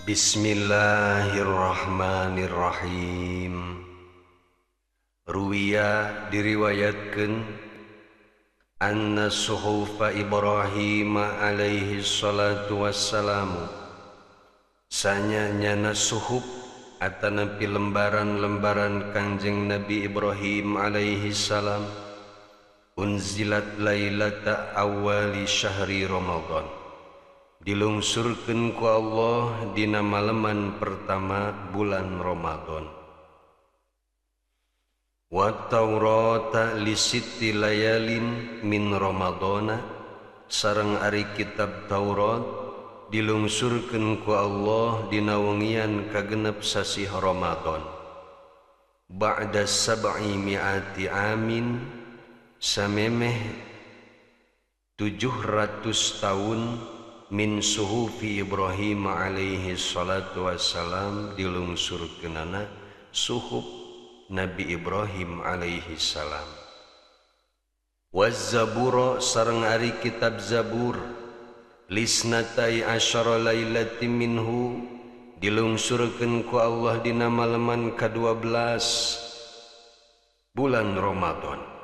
Bismillahirrahmanirrahim. Ruwiya diriwayatkeun anna suhufa Ibrahim alaihi salatu wassalamu sanyanyana suhuf atanapi lembaran-lembaran Kangjeng Nabi Ibrahim alaihi salam unzilat lailata awali syahri Ramadan dilungsurkeun ku Allah dina maleman pertama bulan Ramadan. Wa Taurata li sitti layalin min Ramadana sareng ari kitab Taurat dilungsurkeun ku Allah dina wengian kagenep sasih Ramadan. Ba'da sab'i mi'ati amin samemeh 700 tahun min suhufi Ibrahim alaihi salatu wassalam dilungsurkeunana suhuf Nabi Ibrahim alaihi salam. Waz-zabura sareng ari kitab Zabur lisnatai asyara lailatin minhu dilungsurkeun ku Allah dina maleman ka-12 bulan Ramadan.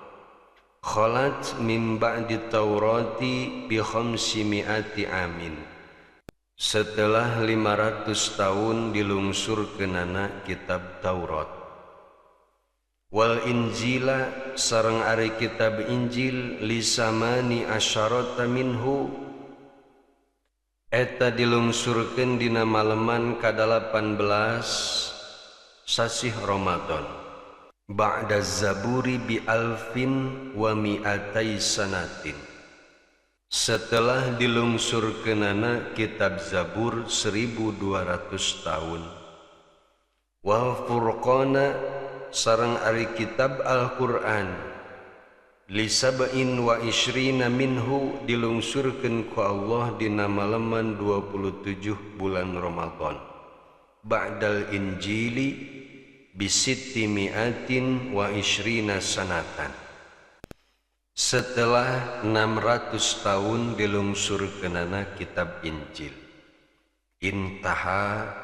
Khalat min ba'di Taurati bi khamsimi'ati amin setelah 500 tahun dilungsurkeunana kitab Taurat. Wal Injila sareng ari kitab Injil lisamani asyarata minhu eta dilungsurkeun dina maleman ka-18 sasih Ramadan. Ba'da zaburi bi alfin wa mi'atai sanatin setelah dilungsurkeunana kitab Zabur 1200 tahun. Wal Furqana sareng ari kitab Al-Qur'an li sab'in wa ishrina minhu dilungsurkeun ku Allah dina maleman 27 bulan Ramadan. Ba'dal Injili bisitti mi'atin wa ishrina sanatan setelah 600 tahun dilungsurkeunana kitab Injil. Intaha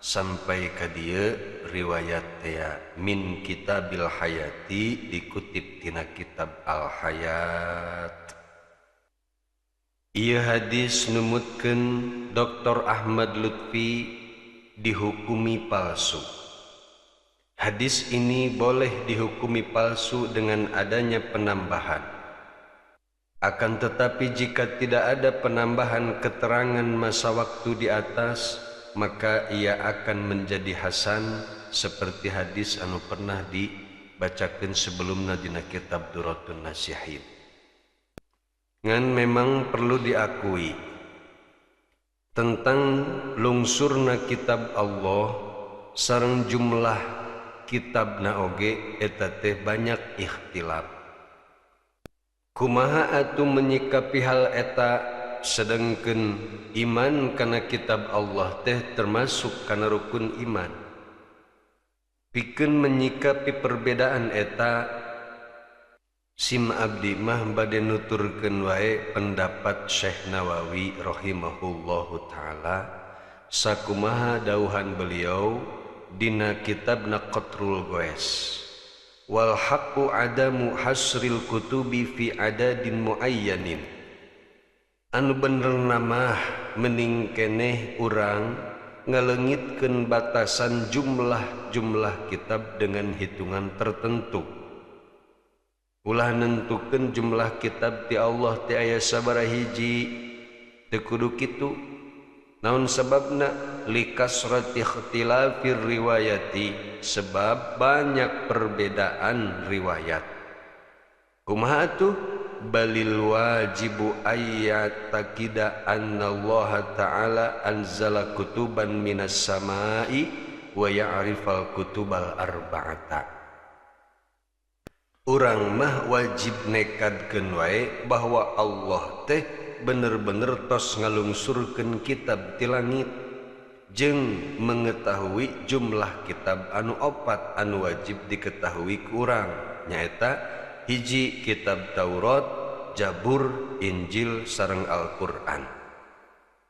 sampai ka dieu riwayat tea min Kitabil Hayati dikutip tina kitab Al Hayat. Ieu hadis numutkeun Dr. Ahmad Lutfi dihukumi palsu. Hadis ini boleh dihukumi palsu dengan adanya penambahan. Akan tetapi jika tidak ada penambahan keterangan masa waktu di atas, maka ia akan menjadi hasan seperti hadis anu pernah dibacakan sebelumnya dina kitab Duratun Nasihin. Ngan memang perlu diakui tentang lungsurna kitab Allah sareng jumlah kitabna oge eta teh banyak ikhtilaf. Kumaha atuh menyikapi hal eta sedengkeun iman kana kitab Allah teh termasuk kana rukun iman. Pikeun menyikapi perbedaan eta sim abdi mah bade nuturkeun wae pendapat Syekh Nawawi rahimahullahu taala sakumaha dauhan beliau dina kitabna Qatrul Goes. Wal haqqu adamu hasril kutubi fi adadin muayyanin anu bener mah mening keneh urang ngaleungitkeun batasan jumlah-jumlah kitab dengan hitungan tertentu. Ulah nentukeun jumlah kitab ti Allah ti aya sabaraha hiji teu kudu kitu. Naon sebabna likasrati ikhtilafir riwayati sebab banyak perbedaan riwayat. Kumaha atuh balil wajibu ayyatakida annallaha ta'ala anzala kutuban minas samai wa ya'rifal kutubal arba'ata. Urang mah wajib nekadkeun wae bahwa Allah teh bener-bener tos ngalungsurkeun kitab ti langit jeung mengetahui jumlah kitab anu opat anu wajib diketahui ku urang nyaeta hiji kitab Taurat, Jabur, Injil sareng Al-Qur'an.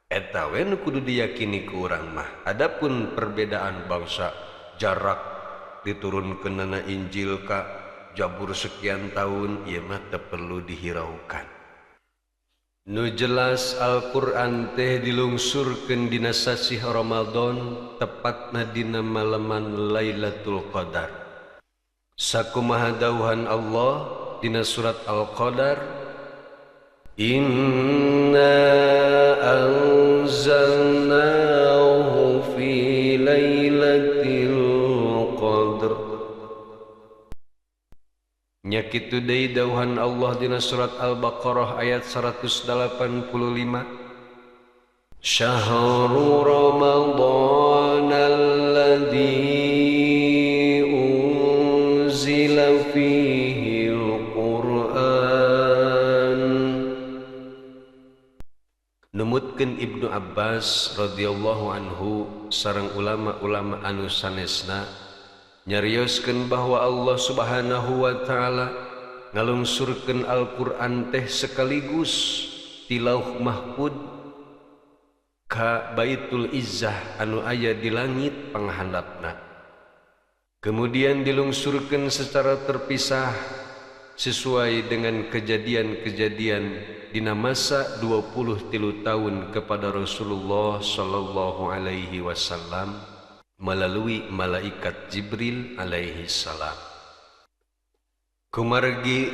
Eta we nu kudu diyakini ku urang mah. Adapun perbedaan bangsa jarak diturunkeunana Injil ka Jabur sekian tahun ieu mah teu perlu dihiraukan. Nu jelas Al-Qur'an teh dilungsurkeun dina sasih Ramadan, tepatna dina malaman Lailatul Qadar. Sakumaha dawuhan Allah dina surat Al-Qadar, Inna anzalnahu fi lailatul qadr. Nya kitu deui dawuhan Allah dina surat Al-Baqarah ayat 185, Syahrul Ramadan alladzi unzila fihi al-Qur'an. Numutkeun Ibnu Abbas radhiyallahu anhu sareng ulama-ulama anu sanesna nyarioskeun bahwa Allah Subhanahu wa taala ngalungsurkeun Al-Qur'an teh sekaligus ti Lauh Mahfud ka Baitul Izzah anu aya di langit panghandapna. Kemudian dilungsurkeun secara terpisah sesuai dengan kejadian-kejadian dina masa 23 tahun kepada Rasulullah sallallahu alaihi wasallam melalui malaikat Jibril alaihi salam. Kumargi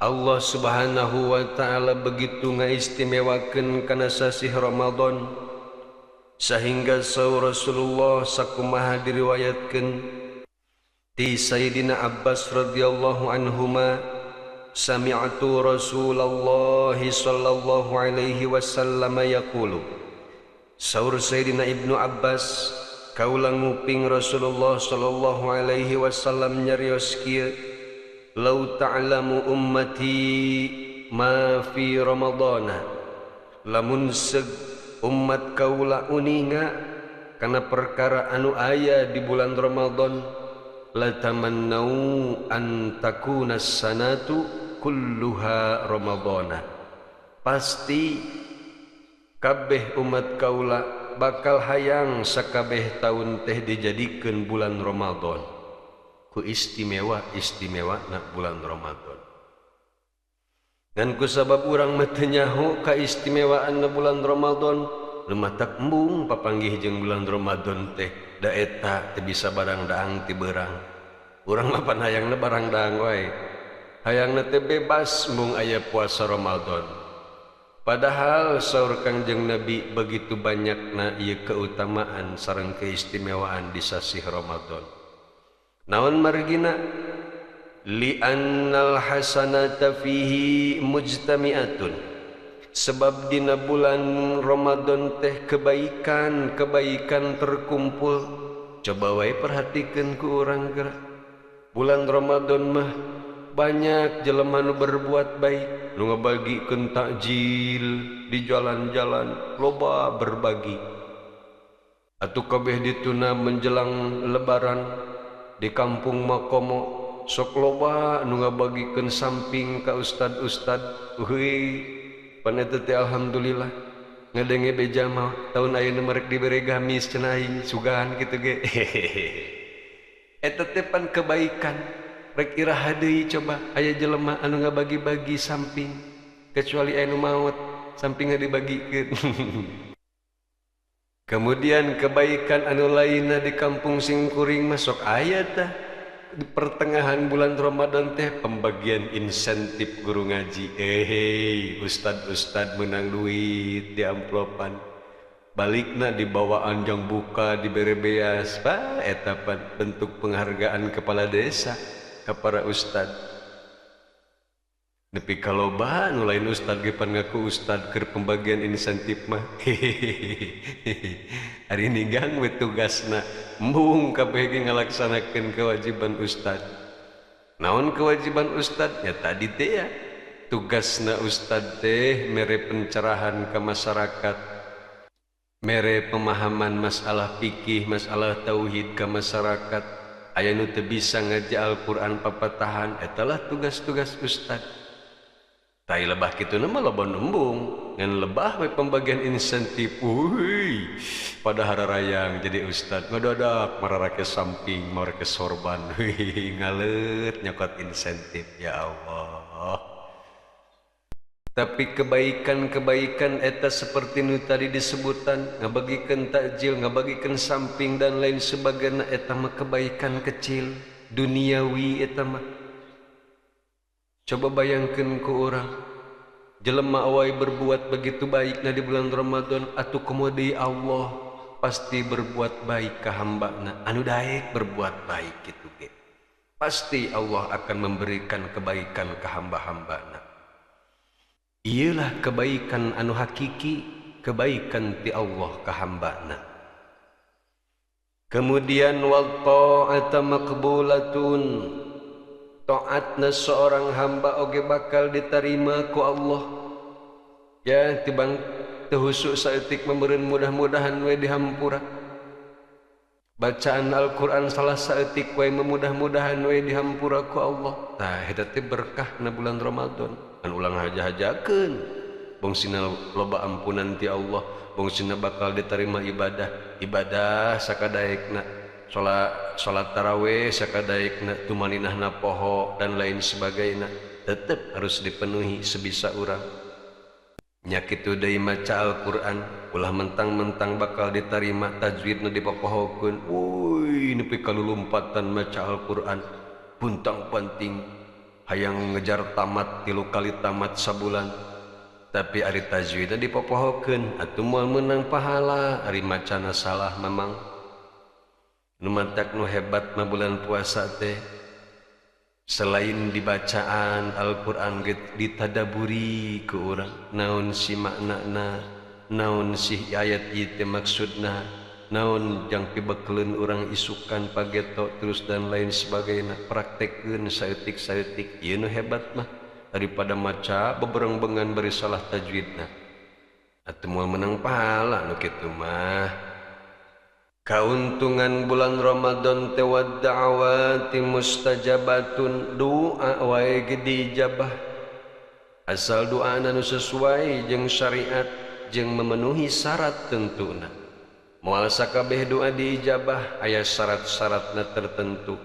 Allah Subhanahu wa taala begitu ngaistimewakeun kana sasih Ramadan sehingga saur Rasulullah sakumaha diriwayatkeun ti Sayyidina Abbas radhiyallahu anhuma, sami'tu Rasulullah sallallahu alaihi wasallam yaqulu. Saur Sayyidina Ibnu Abbas, kaula nguping Rasulullah sallallahu alaihi wasallam nyarios kieu, lau ta'lamu ummati ma fi ramadana, lamun seg umat kaula uninga kana perkara anu aya di bulan Ramadan, latamannau an takuna sanatu kulluha ramadana, pasti kabeh umat kaula bakal hayang sakabeh taun teh dijadikeun bulan Ramadan. Ku istimewa-istimewa na bulan Ramadan. Ngan ku sabab urang mah teu nyaho kaistimewaan na bulan Ramadan, nu matak embung papanggih jeung bulan Ramadan teh, da eta teu bisa barang daang ti beurang. Urang mah pan hayangna barang daang wae. Hayangna teh bebas embung aya puasa Ramadan. Padahal saur Kangjeng Nabi begitu banyakna ieu keutamaan sareng keistimewaan di sasih Ramadan. Naon margina? Li'annal hasanata fihi mujtami'atun. Sebab dina bulan Ramadan teh kebaikan-kebaikan terkumpul. Coba wae perhatikeun ku urang geura. Bulan Ramadan mah banyak jelema nu berbuat baik, nu ngabagikeun takjil di jalan-jalan, loba berbagi. Atuh kabeh dituna menjelang lebaran di kampung Makomo sok loba nu ngabagikeun samping ka ustad-ustad. Heuy, pan eta teh alhamdulillah ngadenge beja mah taun ayeuna merek dibere gamis cenah aing sugan kitu ge. Eta teh pan kebaikan. Rek iraha deui coba aya jelema anu ngabagi-bagi samping, kecuali anu maot sampingna dibagikeun. Kemudian kebaikan anu lainna di kampung singkuring mah sok aya tah di pertengahan bulan Ramadan teh pembagian insentif guru ngaji. Ustad-ustad menang duit di amplopan, balikna dibawa anjang buka dibere beas. Bah eta pan bentuk penghargaan kepala desa ka para ustad. Nepi kaloba nu lain ustad ge pan ngaku ustad keur pembagian insentif mah. Ari ninggang we tugasna embung kabeh ge ngalaksanakeun kewajiban ustad. Naon kewajiban ustad? Ya tadi teh ya, tugasna ustad teh mere pencerahan ke masyarakat, mere pemahaman masalah fikih, masalah tauhid ke masyarakat. Aya nu teu bisa ngaji Al-Qur'an papatahan, etalah tugas-tugas ustad. Tai lebah kitu mah loba nembung ngan lebah we pembagian insentif. Uy, pada hararayang jadi ustad ngadadak mararake samping marake sorban. Heuh, ngaleut nyokot insentif ya Allah. Tapi kebaikan-kebaikan eta seperti nu tadi disebutan, ngabagikeun takjil, ngabagikeun samping dan lain sebagainya, eta mah kebaikan kecil duniawi eta mah. Coba bayangkeun ku urang jelema wae berbuat begitu baikna di bulan Ramadan, atuh komo deui Allah pasti berbuat baik ka hambana anu daek berbuat baik kitu ge. Pasti Allah akan memberikan kebaikan ka hamba-hambana. Iyalah kebaikan anu hakiki, kebaikan ti Allah ka hambana. Kemudian wal ta'ata maqbulatun, taatna seorang hamba oge bakal diterima ku Allah. Ya tibang teu husuk saeutik memeureun mudah-mudahan we dihampura. Bacaan Al-Qur'an salah saeutik we memudah-mudahan we dihampura ku Allah. Tah eta teh berkahna bulan Ramadan. Kan ulang haja-hajakeun bongsina loba ampunan ti Allah, bongsina bakal diterima ibadah, ibadah sakadaekna. Salat tarawih sakadaekna, tumaninahna poho dan lain sebagainya, tetap harus dipenuhi sebisa urang. Nya kitu deui maca Al-Qur'an, ulah mentang-mentang bakal diterima tajwidna dipopohokeun. Uy, nepi ka lulumpatan maca Al-Qur'an, puntang-panting hayang ngejar tamat 3 kali tamat sabulan. Tapi ari tajwidna dipopohokeun atuh moal meunang pahala, ari macana salah mamang. Nu mantak nu hebat mah bulan puasa teh selain dibacaan Al-Qur'an ditadaburi ku urang, naon si maknana, naon si ayat ieu teh maksudna, naon jang pibekeleun urang isukan pageto terus dan lain sebagainya, praktekkeun saeutik-saeutik. Ieu nu hebat mah daripada maca bebereng-bengan bari salah tajwidna atuh moal meunang pahala nu kitu mah. Kauntungan bulan Ramadan teh wa da'awati mustajabatun, doa wae ge diijabah asal doana nu sesuai jeung syariat jeung memenuhi syarat tentuna. Moal sakabeh doa diijabah aya syarat-syaratna tertentu.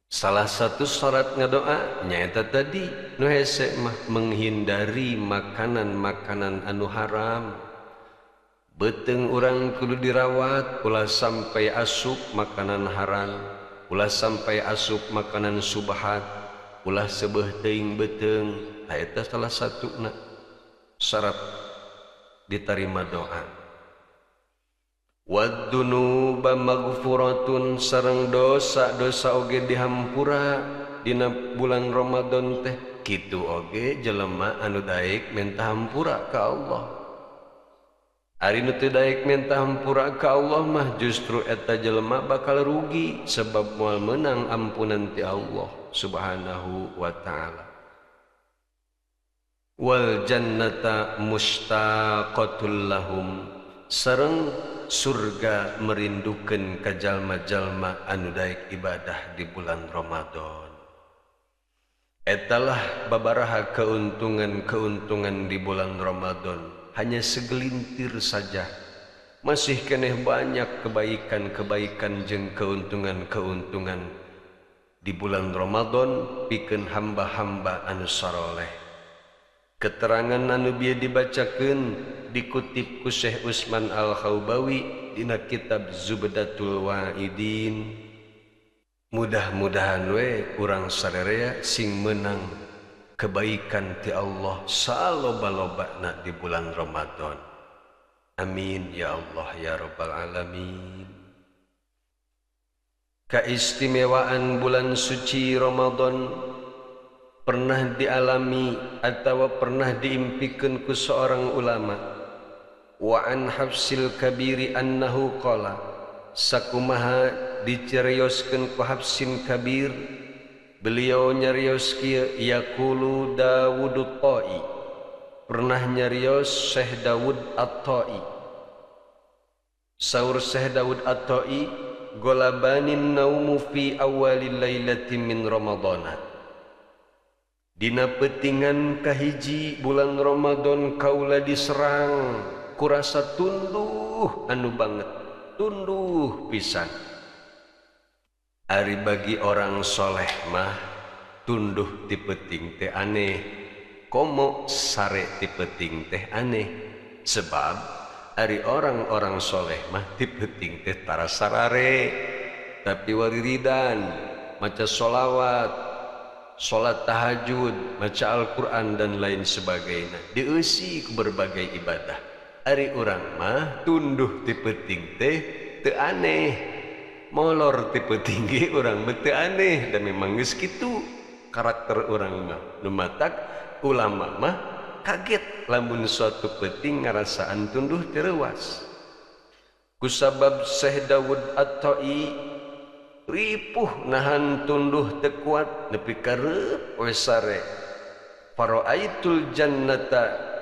Salah satu syarat ngadoa nyaeta tadi nu hese mah menghindari makanan-makanan anu haram. Beuteung urang kudu dirawat ulah sampai asup makanan haram, ulah sampai asup makanan subhat, ulah seubeuh teuing beuteung. Tah eta salah satuna syarat diterima doa. Waddunuba maghfuratun, sareng dosa-dosa oge dihampura dina bulan Ramadan teh. Kitu oge jelema anu daek minta hampura ka Allah. Ari nu teu daek minta hampura ka Allah mah justru eta jelema bakal rugi sebab moal meunang ampunan ti Allah Subhanahu wa ta'ala. Wal jannata mustaqatul lahum, sareng surga merindukeun ka jalma-jalma anu daek ibadah di bulan Ramadan. Etalah babaraha keuntungan-keuntungan di bulan Ramadan. Hanya segelintir saja, masih keneh banyak kebaikan-kebaikan jeung keuntungan-keuntungan di bulan Ramadan pikeun hamba-hamba anu saroleh. Keterangan anu bieu dibacakeun dikutip ku Syekh Utsman Al-Khaubawi dina kitab Zubdatul Wa'idin. Mudah-mudahan we urang sarerea sing meunang kebaikan ti Allah saloba-lobana di bulan Ramadan. Amin ya Allah ya Rabbal Alamin. Keistimewaan bulan suci Ramadan pernah dialami atau pernah diimpikan ku seorang ulama. Wa an Hafsil Kabiri annahu qala, sakumaha dicerioskeun ku Hafsin Kabir, beliau nyarios kieu, yaqulu Dawud At-Ta'i, pernah nyarios Syekh Dawud At-Ta'i. Saur Syekh Dawud At-Ta'i, golabanin naumu fi awalil lailati min Ramadana. Dina peutingan kahiji bulan Ramadan kaula diserang kurasa tunduh anu banget, tunduh pisan. Ari bagi orang soleh mah tunduh ti peuting teh aneh, komo sare ti peuting teh aneh. Sebab ari orang-orang soleh mah ti peuting teh tara sarare, tapi wariridan, maca sholawat, sholat tahajud, maca Al-Quran dan lain sebagainya, dieusi ku berbagai ibadah. Ari urang mah tunduh ti peuting teh teu aneh, molor ti peuting ge urang mah teu aneh, dan memang geus kitu karakter urang mah. Nu matak ulama mah kaget lamun suatu peuting ngarasaan tunduh teu reuas. Kusabab Syekh Dawud At-Tai ripuh nahan tunduh teu kuat nepi ka reup we sare. Fara'aitul jannata,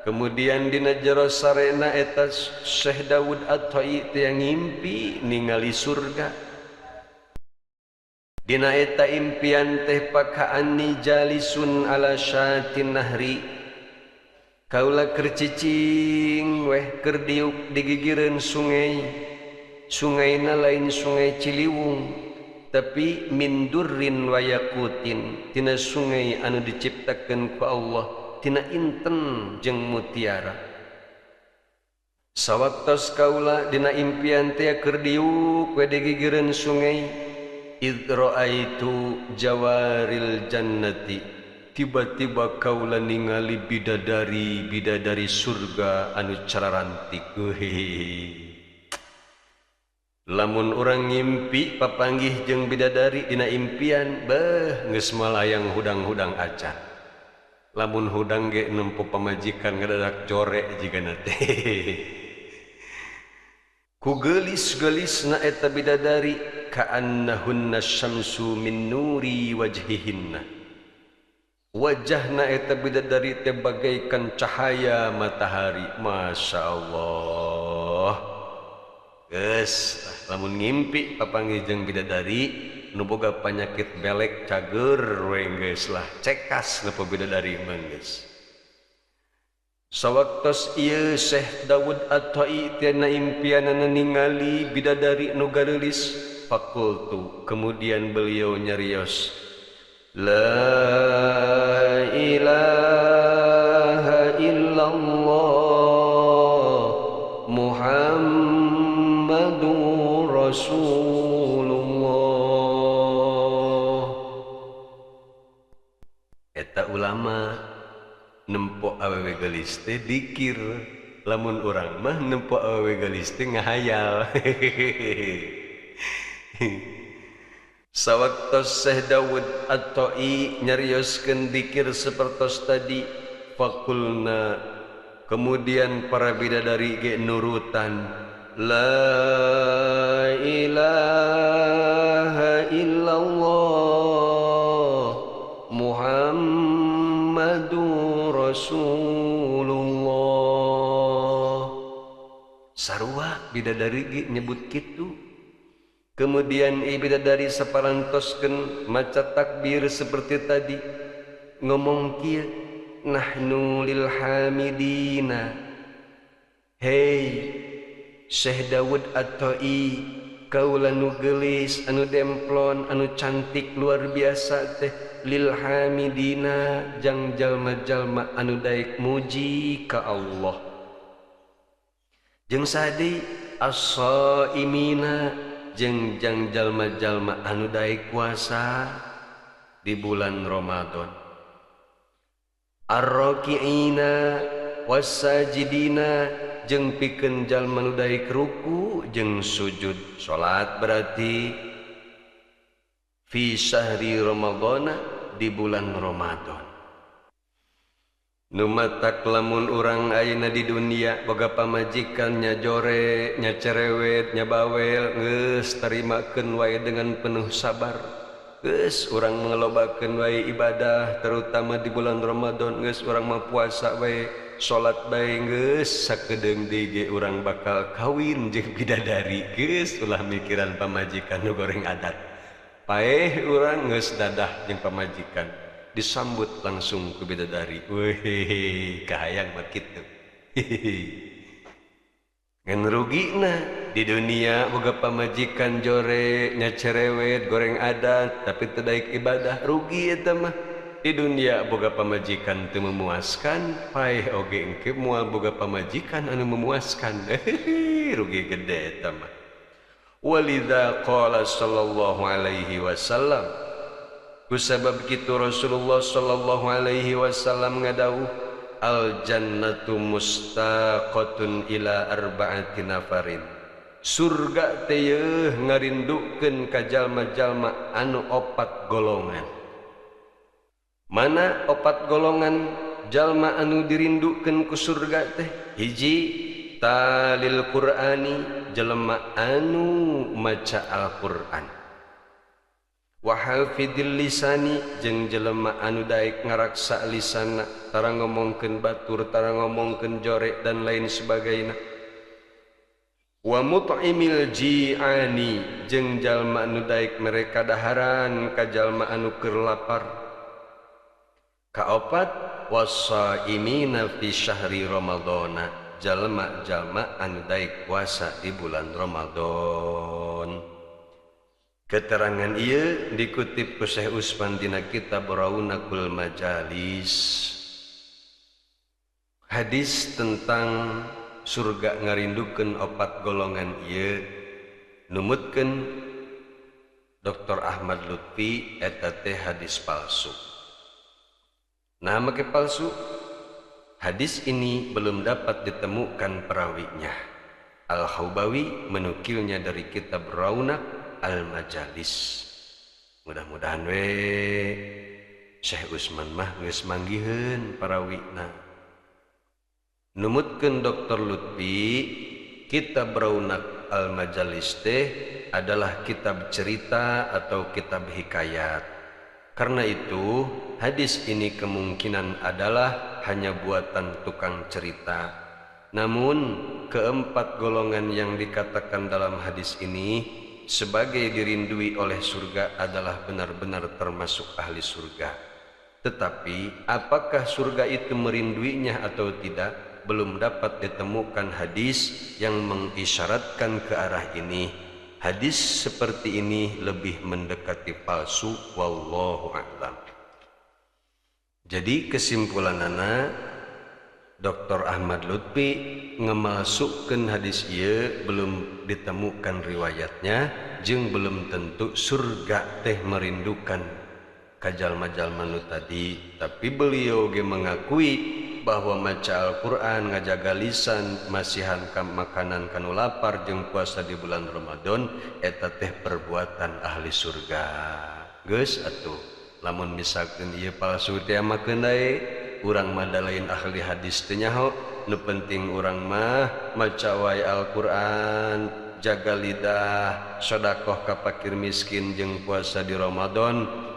kemudian dina jero sarena eta Syekh Dawud At-Tai teh ngimpi ningali surga. Dina eta impian teh pakaani jalisun ala syatin nahri, kaula keur cicing weh keur diuk di gigireun sungai. Sungaina lain sungai Ciliwung, tapi min durrin wa yaqutin, tina sungai anu diciptakeun ku Allah tina inten jeung mutiara. Sawaktos kaula dina impian teh keur diuk we di gigireun sungai, id raaitu jawaril jannati, tiba-tiba kaula ningali bidadari-bidadari surga anu cararantik. Lamun urang ngimpi papanggih jeung bidadari dina impian, beuh geus malayang hudang-hudang acan. Lamun hudang ge nempo pamajikan ngadadak jorek jigana teh. Ku geulis-geulisna eta bidadari, ka'annahunna syamsu min nuri wajhihinna, wajahna eta bidadari teh bagaikan cahaya matahari. Masya Allah. Geus lamun ngimpi papanggih jeung bidadari nu boga panyakit belek cager we geus lah, cekas lepo bidadari mah geus. Sawaktos ieu Syekh Dawud At-Tai teh na impianana ningali bidadari nu gareulis, faqultu, kemudian beliau nyarios, la ilaha illallah Muhammadur Rasulullah. Eta ulama nempo awewe geulis teh dikir, lamun urang mah nempo awewe geulis teh ngahayal. Sawaktos Syekh Dawud At-Tai nyarioskeun dikir sapertos tadi, faqulna, kemudian para bidadari ge nurutan, la ilaha illallah Muhammadur Rasulullah. Sarua bidadari ge nyebut kitu. Kemudian bidadari saparantoskeun maca takbir seperti tadi, ngomong kieu, nahnu lil hamidina. Hei Syekh Dawud At-Tai, kaula nu geulis, anu demplon, anu cantik luar biasa teh, lil hamidina, jang jalma-jalma anu daek muji ka Allah. Jeung sadi as-saimina, jeung jang jalma-jalma anu daek puasa di bulan Ramadan. Ar-raki'ina was-sajidina, jeung pikeun jalma nu daek ruku jeung sujud salat, berarti fi syahri Ramadhana, di bulan Ramadan. Nu matak lamun urang ayeuna di dunia boga pamajikan nya jore, nya cerewet, nya bawel, geus tarimakeun wae dengan penuh sabar. Geus urang ngelobakeun wae ibadah, terutama di bulan Ramadan, geus urang mah puasa wae, salat bae, geus sakedeung deui ge urang bakal kawin jeung bidadari. Geus ulah mikiran pamajikan nu goreng adat. Paeh urang geus dadah jeung pamajikan. disambut langsung ku bidadari. Weh, kahayang mah kitu. Ngan rugina di dunia boga pamajikan jore nya cerewet goreng adat tapi teu daek ibadah, rugi eta mah. Di dunia boga pamajikan teu memuaskan, paeh oge engke moal boga pamajikan anu memuaskan. Rugi gede eta mah. Walidza qala sallallahu alaihi wasallam, kusabab kitu Rasulullah sallallahu alaihi wasallam ngadawuh, al jannatu mustaqatun ila arba'ati nafarin. Surga teh yeuh ngarindukeun ka jalma-jalma anu opat golongan. Mana opat golongan jalma anu dirindukeun ku surga teh? Hiji, talil Qur'ani, jelema anu maca Al-Qur'an. Wa hafidil lisani, jeung jelema anu daek ngaraksa lisana, tara ngomongkeun batur, tara ngomongkeun jore dan lain sebagainya. Wa mut'imil ji'ani, jeung jalma anu daek mereka daharan ka jalma anu keur lapar. Kaopat, wasaimina fi syahri ramadhana, jalma-jalma anu daek puasa di bulan Ramadan. Keterangan ieu dikutip ku Syekh Usman dina kitab Raunaqul Majalis. Hadis tentang surga ngarindukeun opat golongan ieu numutkeun Dr. Ahmad Lutfi eta teh hadis palsu. Nah, make palsu? Hadis ini belum dapat ditemukan perawinya. Al-Haubawi menukilnya dari kitab Raunaq Al-Majalis. Mudah-mudahan we Syekh Usman mah geus manggiheun parawina. Numutkeun Dr. Lutfi, kitab Raunaq Al-Majalis teh adalah kitab cerita atau kitab hikayat. Karena itu, hadis ini kemungkinan adalah hanya buatan tukang cerita. Namun, keempat golongan yang dikatakan dalam hadis ini sebagai dirindui oleh surga adalah benar-benar termasuk ahli surga. Tetapi, apakah surga itu merinduinya atau tidak, belum dapat ditemukan hadis yang mengisyaratkan ke arah ini. Hadis seperti ini lebih mendekati palsu, wallahu a'lam. Jadi kesimpulanana, Dr. Ahmad Lutfi ngemasukkan hadis ieu belum ditemukan riwayatnya, jeung belum tentu surga teh merindukan ka jalma-jalma nu tadi. Tapi beliau ge mengakui bahwa maca Al-Quran, ngajaga lisan, masihan makanan kanu lapar jeung puasa di bulan Ramadan eta teh perbuatan ahli surga. Geus atuh, lamun misalkeun ieu palsu teh makeun deui, urang mah da lain ahli hadis teh nyaho, nu penting urang mah maca wae Al-Quran, jaga lidah, sedekah ka fakir miskin jeung puasa di Ramadan.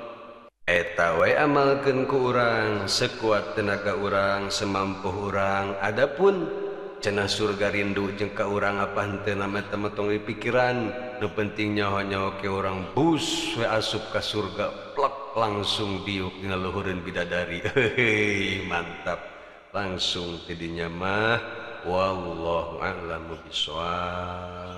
Eta we amalkeun ku urang sekuat tenaga urang, semampu urang. Adapun cenah surga rindu jeung ka urang apa henteu na mah tong dipikiran. Nu penting nyaho-nyaho ke urang bus we asup ka surga, plek langsung diuk dina luhureun bidadari. Heuy, mantap. Langsung tidinya mah wallahu a'lamu bishawab.